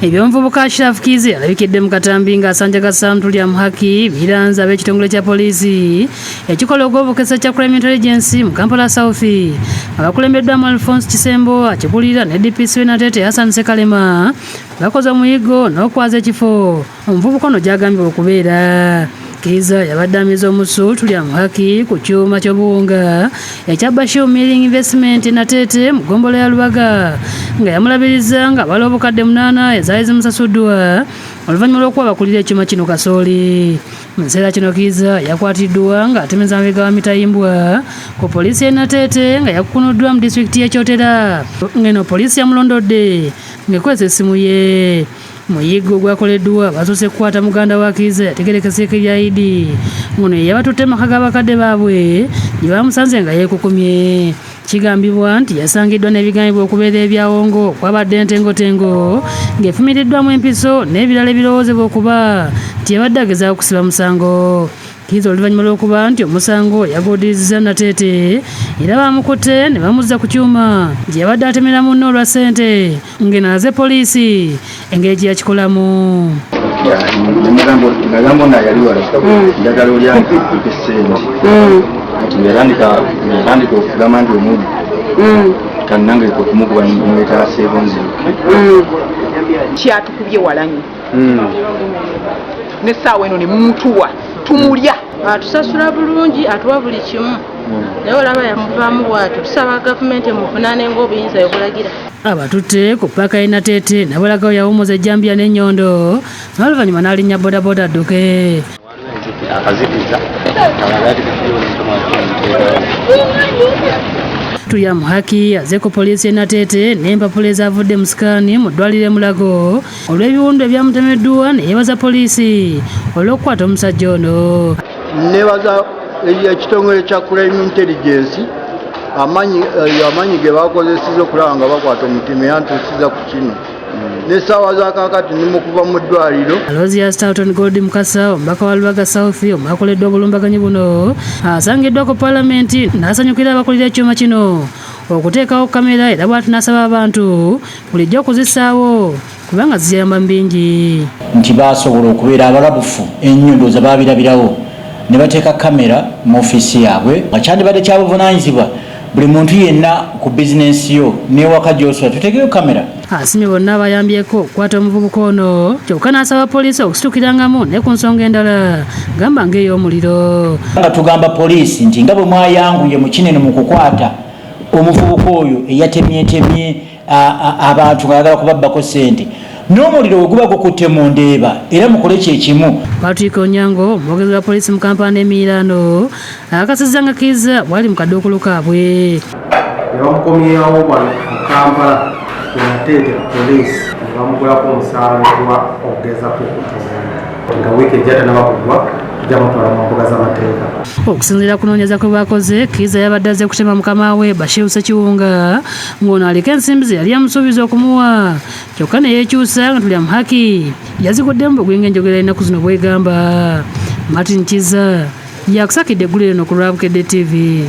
Eby'omuvubuka Ashraf Kiizi alabikidde mu katambi ng'asanjaga Sam Turyamuhaki biranze ab'ekitongole kya poliisi ekikola ogw'obukesa kya Crime Intelligence mu Kampala South abakulembeddwamu Alphonse Kisembo akikulira ne DPC w'e Nateete Hassan Ssekalema bakoze omuyiggo n'okwaza ekifo omuvubuka ono gy'agambibwa okubeera. Kiiza yabadde amize omusu Turyamuhaki ku kyuma ky'obuwunga ekya Bashir Milling Investment e Nateete mu ggombolola ya Lubaga nga yamulabiriza ng'abala obukadde 8 ezaali zimusasuddwa oluvannyuma lw'okuwa abakulira ekyuma kino kasooli. Mu kiseera kino Kiiza yakwatiddwa ng'atemeza mabega wa mitayimbwa ku poliisi y'e Nateete nga yakukunuddwa mu disitulikiti y'e Kyotera ng'eno poliisi yamulondodde ng'ekozesa essimu ye. Muyiggo ogwakoleddwa basoose kukwata muganda wa Kiiza yategeerekeseeko erya Idi ng'ono ye yabatutte mu maka g'abakadde baabwe gye baamusanze nga yeekukumye. Kigambibwa nti yasangiddwa n'ebigambibwa okubeera ebyawongo okwabadde entengotengo ng'efumiriddwamu empiso n'ebirala ebirowoozebwa okuba nti yabadde agezaako kusiba musango. Kiiza oluvannyuma lw'okuba nti omusango yaguudirizza Nateete era baamukutte ne bamuzza ku kyuma gye yabadde atemera munne olwa ssente ng'eno alaze poliisi engeri gye yakikolamu. Nagamba ono yali wala njagala oli ampe ssente kati yatandika okugamba nti omubi kati nange kwe kumukuba nemuleeta aseeko nziruke. Kyatukubye walanyi n'essaawa eno ne mumutuwa tumulya. Atusasula bulungi, atuwa buli kimu, naye olaba yamuvaamu bw'atyo. Tusaba gavumenti emuvunaane ng'obuyinza bwe bulagira. Abatutte ku ppaaka y'e Nateete n'abalagawo yawummuza ejjambiya n'ennyondo n'oluvannyuma n'alinnya bodaboda adduke. Akazikiza. Turyamuhaki azze ku poliisi y'e Nateete n'empapula ezaavudde mu sikaani mu ddwaliro e Mulago olw'ebiwundu ebyamutemeddwa ne yeebaza poliisi olw'okukwata omusajja ono. Nebaza ekitongole kya Crime Intelligence amaanyi ge bakozeseza okulaba nga bakwata omutemu yantuusiza ku kino n'essaawa za kaakati ndi mu kuva mu ddwaliro. Aloysius Tarleton Gold Mukasa, omubaka wa Lubaga South omwakoleddwa obulumbaganyi buno, asangiddwa ku paalamenti n'asanyukira abakulira ekyuma kino okuteekawo kamera era bw'ati n'asaba abantu bulijjo okuzissaawo kubanga ziyamba mu bingi. Nti basobola okubeera abalabufu ennyo, ndowooza babirabirawo ne bateeka kamera mu ofiisi yaabwe, nga kyandibadde kyabuvunaanyizibwa buli muntu yenna ku bizinensi yo n'ewaka gy'osula tuteekeyo kamera. Asimye bonna abayambyeko okukwata omuvubuka ono kyokka n'asaba poliisi okusitukirangamu ne ku nsonga endala gamba ng'ey'omuliro. Nga tugamba poliisi nti nga bwe mwayanguye mu kinene mu kukwata omuvubuka oyo eyatemyetemye abantu ng'ayagala kubabbako ssente, n'omuliro we guba gukutte mu Ndeeba era mukole kyekimu. Patrick Onyango, omwogezi wa poliisi mu Kampala n'emiriraano, akakasizza nga Kiiza bw'ali mu kaduukulu kaabwe. Ne bamukomyewo wano mu Kampala ku Nateete poliisi ne bamugulako omusango gwa okugezako okutta omuntu, nga wiiki ejja tanaba kugwa tujja mutwala mu mbuga z'amateeka. Okusinziira ku kunoonyereza kwe bakoze, Kiiza yabadde azze kutema mukama we Bashir Ssekiwunga ng'ono aliko ensimbi ze yali yamusuubiza okumuwa kyokka ne yeekyusa nga Turyamuhaki yaziguddemu bugwi ng'enjogera y'ennaku zino bw'egamba. Martin Kiza yakusakidde eggulire lino ku lwa Bukedde TV.